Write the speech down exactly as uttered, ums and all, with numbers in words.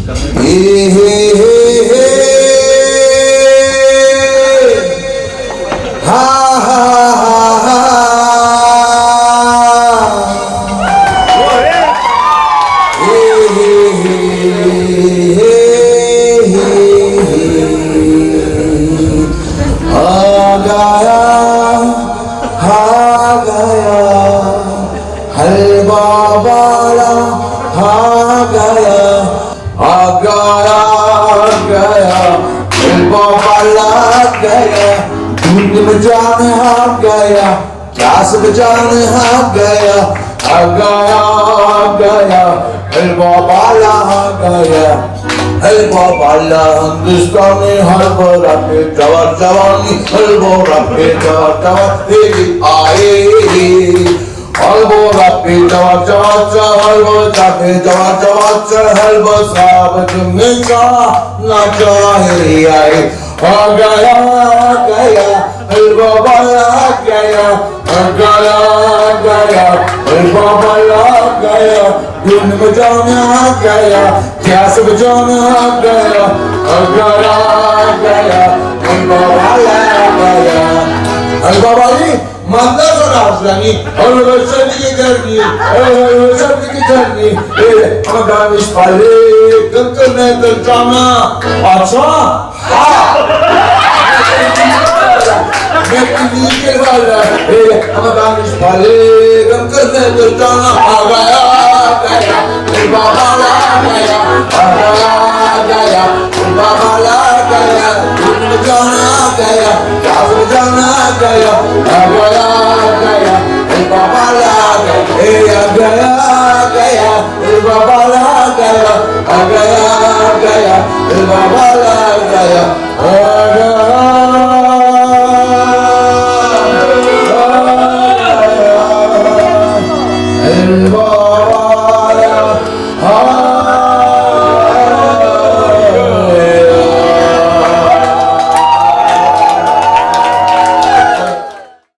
हे, हे, हे, हे। हा, हा, हा, हा। हे, हे, हे, हे, हे, हे। आ गया, आ गया। हलवा वाला आ गया, आ गया, आ गया, हलवा वाला आ गया, धुन बजाने आ गया, प्यास बजाने आ गया, आ गया, आ गया, हलवा वाला आ गया, हलवा वाला हिंदुस्तानी, हलवा पे जवा जवानी, हलवा पे जवा जवा, तेरी आए। हलवा पे चवा चवा चा, हलवा पे चवा चवा चा, हलवा साहब जुम्मे का नाचा है आए। आ गया, आ गया, हलवा वाला आ गया, आ गया, आ गया, हलवा वाला आ गया, धुन बजाने आ गया, प्यास बजाने आ गया, आ गया, आ गया, हलवा वाला आ गया। हलवा वाली माता का राजधानी, और वो सब की धरती, और वो सब की धरती, ए, हम गामिश पाले, गंतल में तो जाना, अच्छा, हाँ। मैं कितनी के वाला, ए, हम गामिश पाले, गंतल में तो जाना, आ गया, आ गया, ए, बाबा आ गया, आ गया, आ गया। बाबा आ गया, धुन बजाना आ गया, प्यास बजाना आ गया, आ गया, आ गया, ए बाबा आ गया, ए आ गया, आ गया, ए बाबा आ गया, आ गया, आ गया, ए बाबा आ गया।